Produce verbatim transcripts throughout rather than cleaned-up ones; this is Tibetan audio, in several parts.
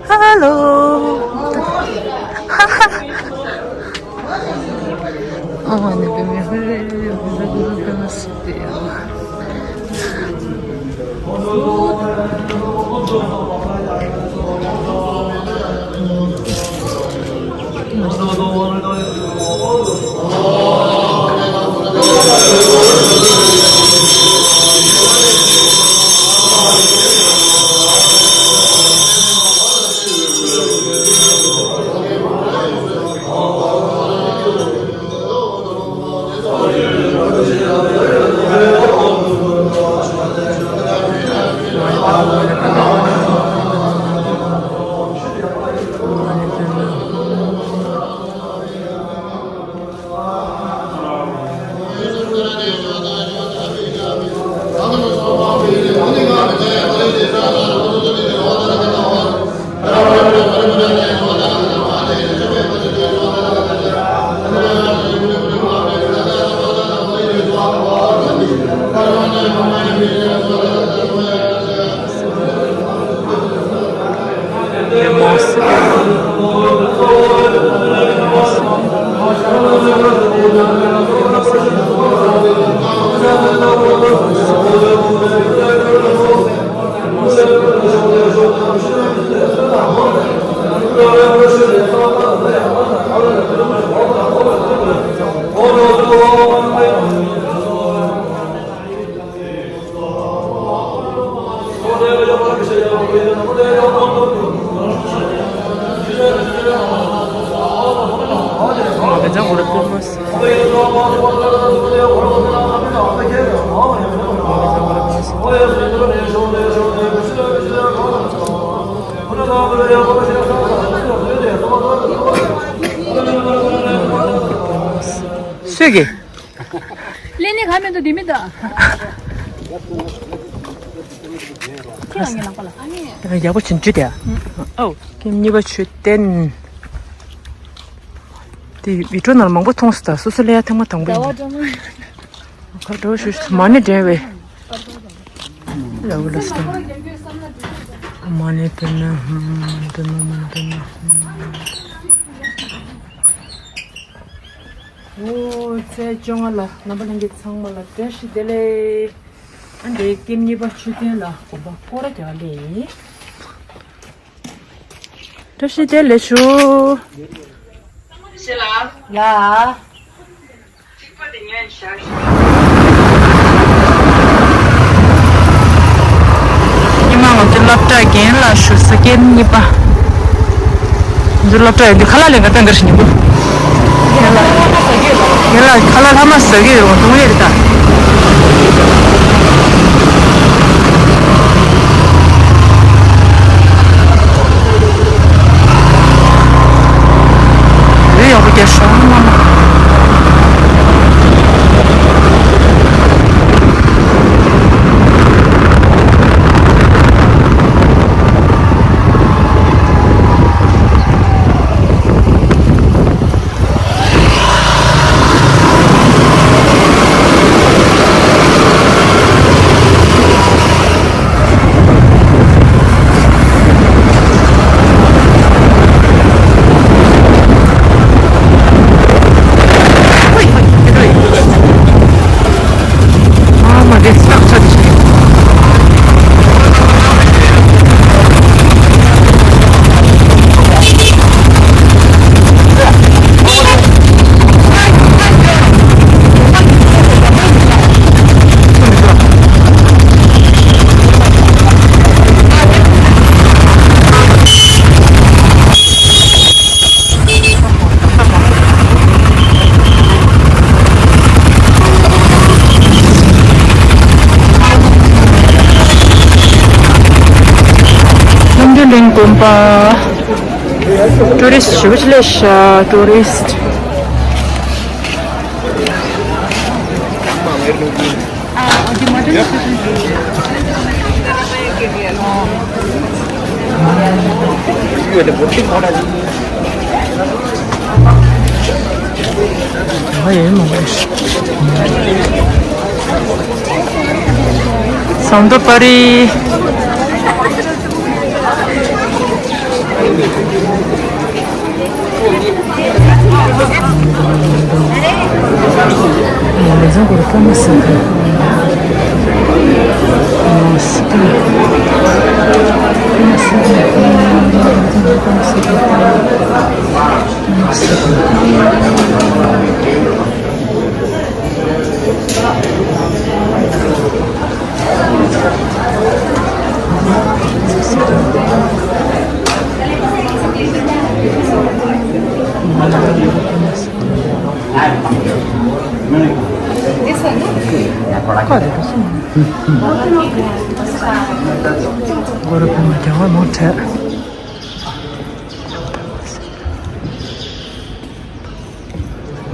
ཧ་ལོ། ཨ་ནི་བེ་མེ་ཧེ་རེ་རེ་རེ་རེ་རེ་རེ། སུས་ཀྱིས། ལེན་ནི་ག་མེད་དོ་དེ་མི་ད། ཁྱེད་རང་གི་ལག་པ་ལ། ཡག་པོ་བྱིན་བཅུག་དེ། ཨོ། ཀེམ་གཉིས་པ་མཆོད་རྟེན། དེ་བི་ཌིའོ་ནང་ལ་མང་པོ་མཐོང་སོང་ད། སོ་སོ་ལ་ཡ་ཐེངས་མ་དང་པོ་ཡིན། ཁ་འགྲོ་ཞུ་ཞུ་མ་ཎི་འདྲེན་བས། ལ་འུ་ལ་སྟོན། མ་ཎི་འདོན་ན་འདོན་ན་མ་ཎི་འདོན་ན། ཨོ། ཚེས་བཅོ་ལྔ་ལ་རྣམ་པ་ལྷན་རྒྱས་ཚང་མ་ལ་བཀྲ་ཤིས་བདེ་ལེགས། ཨ་འདི་ཀེམ་གཉིས་པ་མཆོད་རྟེན་ལ་དགོན་པ་སྐོར་ར་རྒྱག་ལེ་ཡིན། བཀྲ་ཤིས་བདེ་ལེགས་ཞུ། ལ། ཉི་མ་ང་ཚོའི་སློབ་གྲྭ་རྒན་ལགས་བཞུགས་ས་ཀེམ་གཉིས་པ། ང་ཚོའི་སློབ་གྲྭ་ཡོད་འདི་ཁ་ལག་ལེན་ག་ཏང་གར་ཞིག་ཉིན་པོ། རྒན་ལགས་ཁ་ལག་ལྷག་མ་ཟ་གི་ཡོད་རུང་ལེ་རེད་ད། རེ་ཡག་པོ་རྒྱག་ཤོག་མ་མ། ཀླུ་འདུལ་གླིང་དགོན་པ། ཊུ་རི་སི་ཊི་ཞེ་པོ་ཅིག་སླེབས་ཤག་ཊུ་རི་སི་ཊི། ཨ་ཡེ་མ་གོ་ཤི། ཟམ་དོ་པ་རི། མོ་ལ་འཇམ་པོར་སྟོན་མ་སྲིད།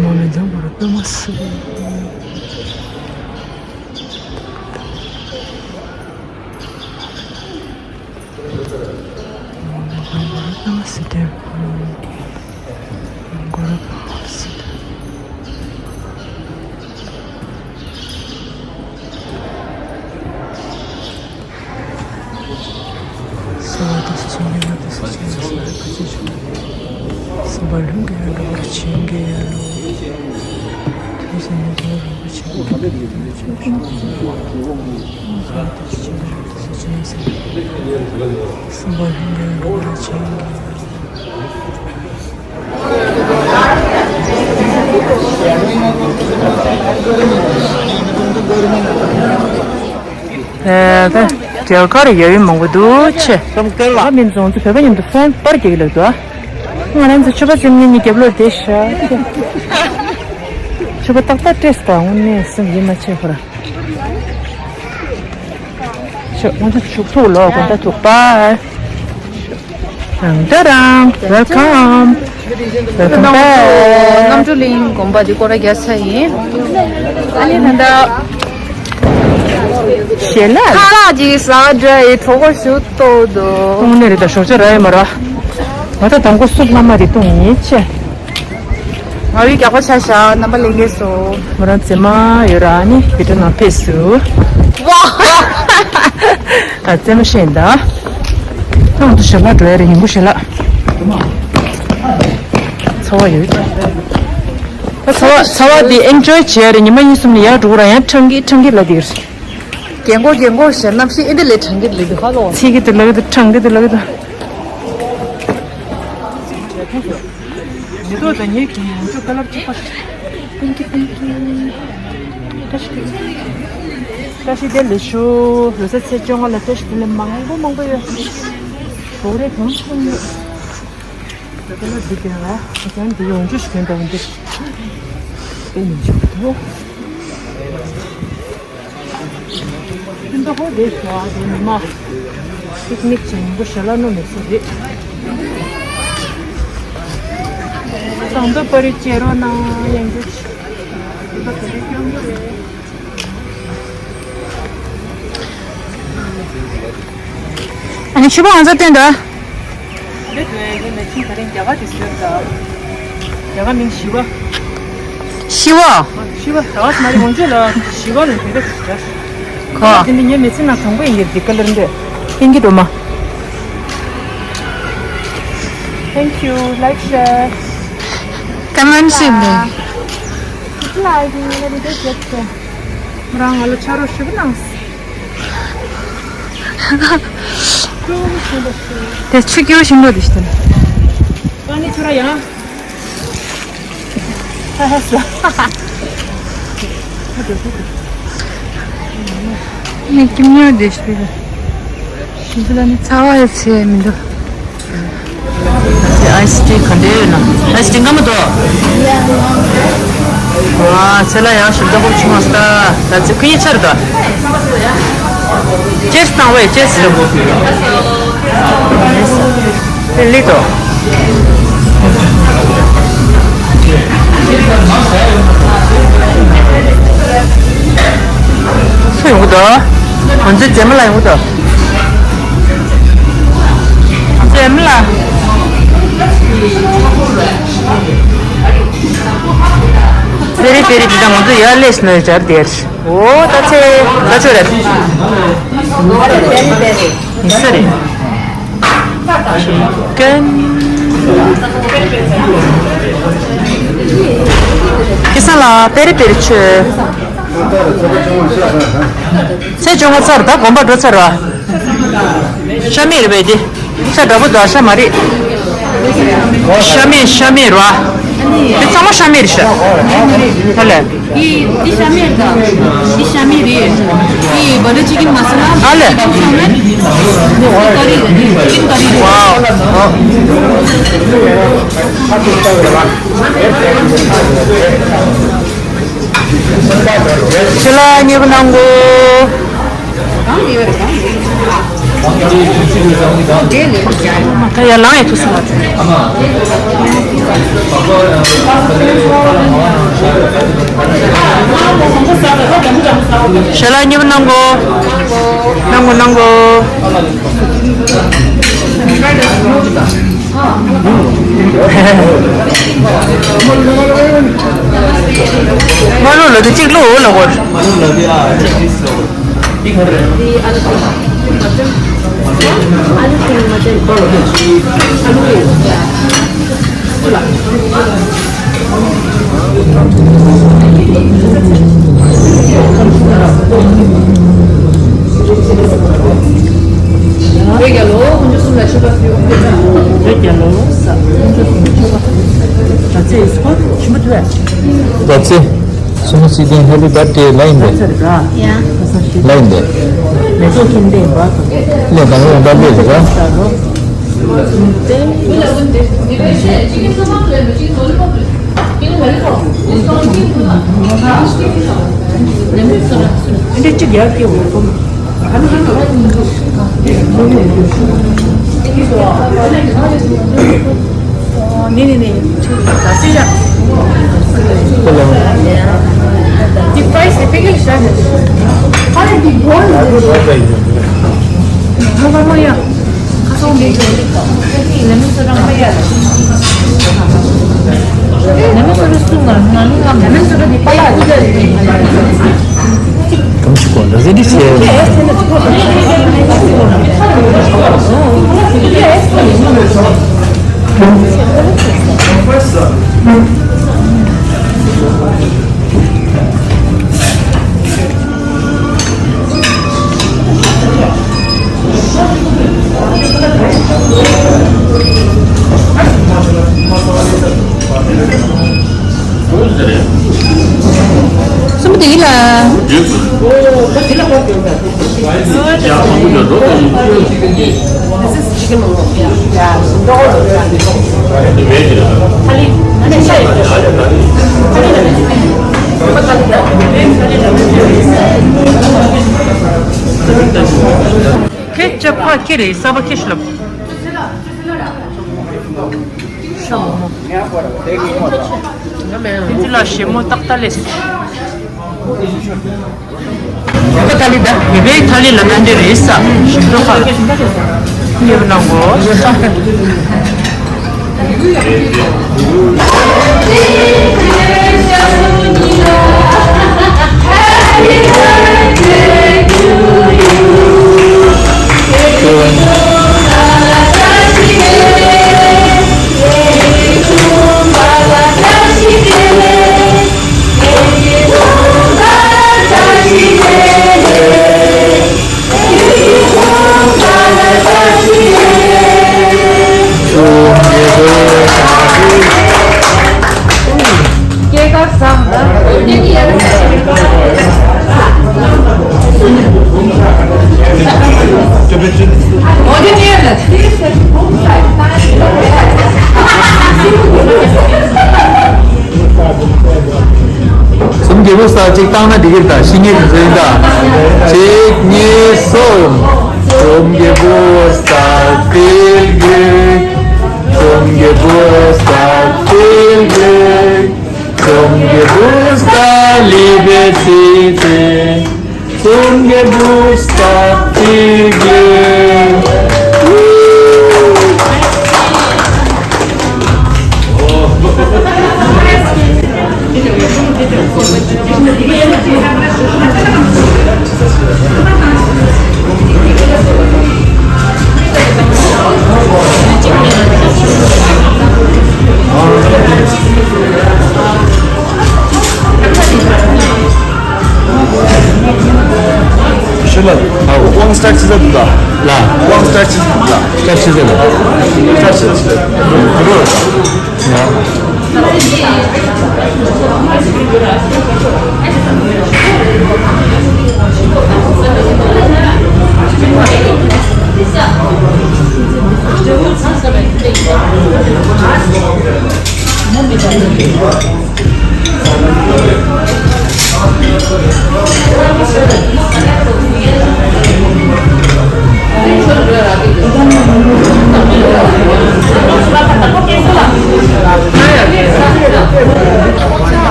མོ་ལ་འཇམ་པོར་སྟོན་མ་སྲིད་དེ། མགོ་རུ་སྟོན་མ་སྲིད། སོ་བ་དེ་སོ་སོ་ཉེ་བ་དེ་སོ་སོ་ཉེ་བ་སོ་བ་ཁ་ཆེ་ཆུང་། སོ་བ་ལྷུན་གྱི་ཡར་འགྲོ་བར་བྱིན་གྱིས་རློབས། དེ་སོ་ཉེ་བ་རིན་པོ་ཆེ་སོ་བ་ལྷུན་གྱི་ཡར་འགྲོ་བར་བྱིན་གྱིས་རློབས། ཨེ། ད་རྒྱ་གར་ཡབ་ཡུམ་མང་པོ་འདུག་ཆེ། ཨ་མིན་རྫོང་ཚོ་བོད་པ་མཉམ་དུ་ཧྥོན་པར་རྒྱག་གི་ལབ་འདུག་ང་རང་ཚོ་ཆོས་པ་སེམས་ཉིད་ནི་རྒྱབ་ལོགས་བསྡད་ཤག་ཆོས་པ་ཏག་ཏག་སྤྲད་སོང་། དངོས་གནས་སེམས་ཡིད་མ་ཆེས་ཁོ་ར། ཆོས་ང་ཚོ་ཞུགས་ཐུག་ལོ་དགོན་ད་ཐུག་པ། རང་ད་རང་། Welcome. Welcome back. རྣམ་གྲོལ་གླིང་དགོན་པ་འདི་སྐོར་ར་རྒྱག་ས་ཡིན། ཨ་ནི་ད་ལྟ་ཞལ་ལག་ཁ་ལག་ཅིག་ཟ་འདྲ་ཡི་གྲོགས་པོ་ཞུ་ཏོ་དོ། ཨོ་ནེ་རེད་ད། ཞོགས་ཇ་རག་ཡོད་མ་ར། ང་ད་དང་པོ་སུབ་ལྷག་མ་རེ་བཏུང་ཡིན་ཆེ། ང་བའི་རྒྱག་པ་ཆ་བཞག་རྣམ་པ་ལྷན་རྒྱས་སོ། མོ་རང་རྩེད་མ་ཡོད་ར་ནི་བི་ཏྲ་ནང་ཕེབས་སུ། ཝ། ཨ་རྩེད་མ་ཤེས་ད། ང་ཚོ་ཞལ་ལག་འགྲོ་ཡ་རེད། ཡིན་པོ་ཞལ་ལག་ཚ་བ་ཡོད། ད་ཚ་བ་ཚ་བ་འདི་ཨེན་ཇོའི་བྱེད་ཡ་རེད། ཉི་མ་གཉིས་གསུམ་ནས་ཡར་འགྲོ་གི་ར། ཡང་ཁྲང་གི་ཁྲང་གི་ལ་འདིར། རྒན་གོག་རྒན་གོག་ཞེ་གནམ་གཤིས་ཨེ་འདི་ལས་ཁྲང་གི་ལ་འདི་ཧ་ལོ། ཚིག་གི་དུ་ལ་གི་དུ་ཁྲང་གི་དུ་ལ་གི་དུ། མེ་ཏོག་དང་ངེད་ཀྱི་ཡང་ཅུ་ཀ་ལར་གཅིག་པ། པིང་ཀི་པིང་ཀི། བཀྲ་ཤིས་བདེ་ལེགས། བཀྲ་ཤིས་བདེ་ལེགས་ཞུ། ལོ་གསར་ཚེས་བཅོ་ལྔ་ལ་བཀྲ་ཤིས་བདེ་ལེགས་མང་པོ་མང་པོ་ཡོད། བོ་རེ་གང་ཚང་ཡོད། ད་ལྟ་ལ་འདི་དེ་ལ་ཁ་སང་འདི་ཡོང་ཆུ་ཞིག་འདྲ་འདི་དེ་མི་འཇུག་ཏོ། ཁྱིམ་ཐོག་ཧོ་རེད་ཤག་དེ་ཉི་མ་པིག་ནིག་བྱེད་མི་འདུག་ཞལ་ལག་མནོ་མི་སྲིད་རེད། ཟམ་གདོང་པ་རི་བཅད་རོགས་གནང་། ཡང་རྒྱུགས་ཤིག་ཨ་ནི་ཕྱུ་པ་ང་ཚོ་བསྟན་ད། འདི་དོན་ངའི་མེ་ཆིན་ད་རིང་རྒྱ་གར་དེ་བཟོས་ད། རྒྱ་གར་མིང་ཞི་བ། ཞི་བ། ཞི་བ་ད་བ་སྨ་རི་འོང་ཆོས་ལ་ཞི་བ་ལ་དེ་འདྲ་ཞིག་ཁོ། དེ་འདི་ངའི་མེ་ཆིན་ནང་དང་པོ་ཡིན་གྱི་འདི་ཀ་ལར་འདི། ཨིན་གྱི་འགྲོ་མ། Thank you. Like, share. Comment, share. Reply, you know, they just get there. རང་ང་ལ་ཆ་རོགས་ཞུ་གི་གནང་། དེ་ཆུ་སྐྱོར་བཞིན་པ་དེ་ཞིག་དང་། ཨ་ནི་ཁྱོད་ར་ཡང་། ཧ་ཧ་ས། ནི་ཀིམ་ཉོ་དེ་ཞིག་དང་། ཤིན་ཏུ་ལ་ནི་ཚ་བ་ཡི་ཚེ་མི་འདུག་ཨའི་སི་ཊི་ག་འདྲ་ཡོད་ན། ཨའི་སི་ཊི་སྐམ་པོ་འདུག་ཨ་ཚེ་ལ་ཡང་ཞིབ་ཚགས་པོ་བྱུང་བ་ལྟ། ད་ཚེ་ཁོ་གཉིས་ཆར་དུ་ཅེས་བཏང་བས་ཅེས་ཟེར་བོ། ལི་དོ། སུ་ཡོང་གི་འདུག་ང་ཚོའི་རྩེད་མོ་ལ་ཡོང་གི་འདུག་རྩེད་མོ་ལ། པེ་རི་པེ་རི་འདི་དང་ང་ཚོ་ཡར་སླེབས་ནས་སྦྱར་དེར། ཨོ་ད་ཚེ་ད་ཆོས་རེད། ཡིན་ས་རེད། ཀན། ཁེ་ས་ལ་པེ་རི་པེ་རི་ཆོས། ཚེས་བཅོ་ལྔ་ཚར་ད་དགོན་པ་འགྲོ་ཚར་བ། ཤ་མེད་རེད་པས་འདི། ཤ་འདྲ་པོ་འདུག་ཤ་མ་རེད། ཤ་མེད་ཤ་མེད་རེད་བ། འདི་ཚང་མ་ཤ་མེད་རེད་ཤག་ཧ་ལས། འདི་འདི་ཤ་མེད་ད། འདི་ཤ་མེད་རེད། འདི་butter chicken masala ཨ་ལས། འདི་ཀ་རི་རེད། chicken curry རེད། ཝའོ། ཁྱེད་ལ་མཉེས་པོ་གནང་གོ། ད་ཡར་ལངས་ཡས་ཐུག་སོང་བ། ཞལ་ལག་མཉེས་པོ་གནང་གོ། གནང་གོ་གནང་གོ། མ་ལོ་ལ་དུ་གཅིག་ལོ་འོ་ལ་གོ། ད་ཚེ། སུ་མ་སི་ཏན་ཧེ་པི་བར་ཐ་ཌེ་ལ་ཡིན་པས། ལ་ཡིན་པས། ལས་དང་ཡོང་འདྲ་པོ་རེད་ར། འདི་གཅིག་ཡར་སྐྱེ་བོ་ཀུན། ནི་ནི་ནི། ད་སི་ཡ། ཁོ་ལ། འདི་price དེ་དཔེ་གལ་ཤ་ནི། ཨ་ལེ་འདི་གོ་ནི། ཧ་ཧ་མ་ཡ། ཁ་སང་མེད་ཀྱི། ལེ་མོན་སོ་ཌ་མ་ཡ། ལེ་མོན་སོ་ཌ་སུ་ང་ང་ནི་ང་ལེ་མོན་སོ་ཌ་དེ་པ་ཡ། གང་ཞིག་གོ་འདྲ་ཟེར་འདི་ཟེར། གསུམ་དེ་ལ། ཁྱེད་ཅག་ཕ་ཁྱེད་རེད་ས་བ་ཁྱེད་ཤི་ལབ། ཤ་མོག་མོག་ཁྱེད་ཚོ་ལ་ཞེ་མོ་ཏག་ཏག་ལས་སུ། ཡོ་ག་ཐ་ལི་ད། ཡོ་གའི་ཐ་ལི་ལ་ན་འདྲེ་རེད་ས། ཞིམ་ཏོག་ཁ། ཡོད་ན་གོ། སྐྱེས་སྐར་བཟང་། གསུམ་གྱི་བུ་ས་གཅིག་བཏང་ན་འགྲིག་གི་རེད་ད། ཤི་ངེས་ཀྱི་ཚོད་ད། གཅིག་གཉིས་གསུམ། གསུམ་གྱི་བུ་ས་ཏིལ་གྱི། གསུམ་གྱི་བུ་ས་ཏིལ་གྱི། གསུམ་གྱི་བུ་ས་ལི་བེ་ཚི་ཚི། གསུམ་གྱི་བུ་ས་ཏིལ་གྱི། ཤུ་ལ། ཨ། དབང་སྟར་ཆི་ཟེར་འདུག་ལ། དབང་སྟར་ཆི་ཟེར་འདུག་ལ། སྟར་ཆི་ཟེར་འདུག་སྟར་ཆི་ཟེར་འདུག་ཡ།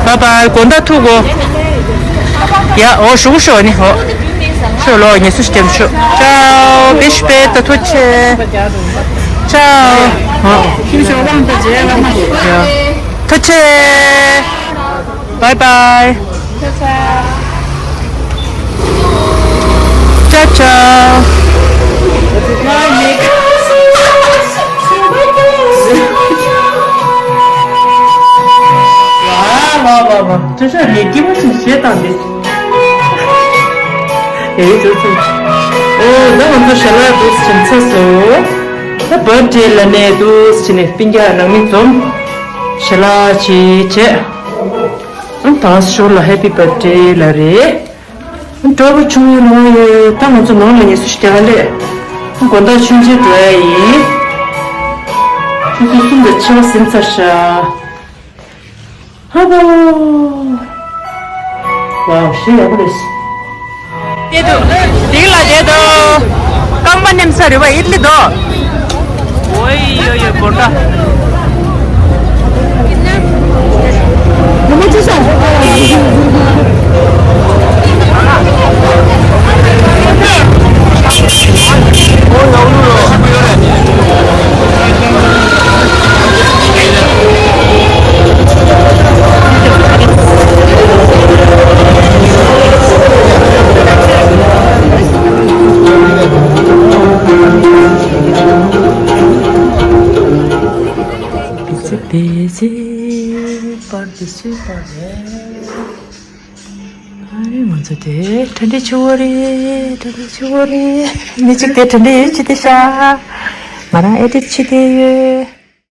Bye bye. དགོང་དག་ཐུག་གོ། ཡ། འོ། ཞུགས་ཤོག་ནི། འོ། ཤོག་ལོ། ངལ་གསོ་ཞིག་རྒྱབ་ཤོག་ཅའོ། བེ་ཤུ་པེ་ཏ། ཐུགས་རྗེ་ཆེ། ཅའོ། འོ། ཐུགས་རྗེ་ཆེ། Bye bye. Ciao, ciao. ཝ་ཝ་ཝ་ཝ། ཁྲ་ཤ་རེ་སྐྱིད་པོ་ཞིག་བྱེད་དང་འདི། ཨེ་ཙི་ཙི། ཨོ། ད་ང་ཚོ་ཞལ་ལག་འདུག་སེ་བྱིན་ཚར་སོང་། ད་བར་ཐི་ཌེ་ལ་ནས་འདུག་སེ་བྱས་ནས་སྤུན་ཀྱག་ནང་མི་འཛོམས། ཞལ་ལག་ཅིག་བྱས། ཨང་། ད་ཞོར་ལ་ཧེ་པི་བར་ཐི་ཌེ་ལབ་རེད། ཨང་། སྤྲོ་པོ་བྱུང་ཡོད་ལོ་ཡོད། ད་ང་ཚོ་ནང་ལ་ངལ་གསོ་ཞིག་རྒྱག་ལེ། ཨང་། དགོང་དག་མཆོད་མཇལ་འགྲོ་ཡ་ཡིན། ཆུ་ཚོད་གསུམ་དང་ཕྱེད་ཀ་ཟིན་ཚར་ཤག་ཧ་པོ། ཝའོ། ཞེ་ཡག་པོ་རེད། དེ་དུ། དེ་ལ་དེ་དུ། རྐང་པ་མནན་ས་རེད་པ། ཨིད་ལི་དོ། ཨོ་ཡོ་ཡོ་པོ་ཏ། ཨ་རེ། ང་ཚོ་དེ་གྲ་སྒྲིག་ཆུ་བོ་རེད། གྲ་སྒྲིག་ཆུ་བོ་རེད། མི་གཅིག་དེ་གྲ་སྒྲིག་ཡོད་ཅི་དེ་ཤ། ང་རང་ཨེ་ཌིཊ་བྱེད་དེ་ཡོད།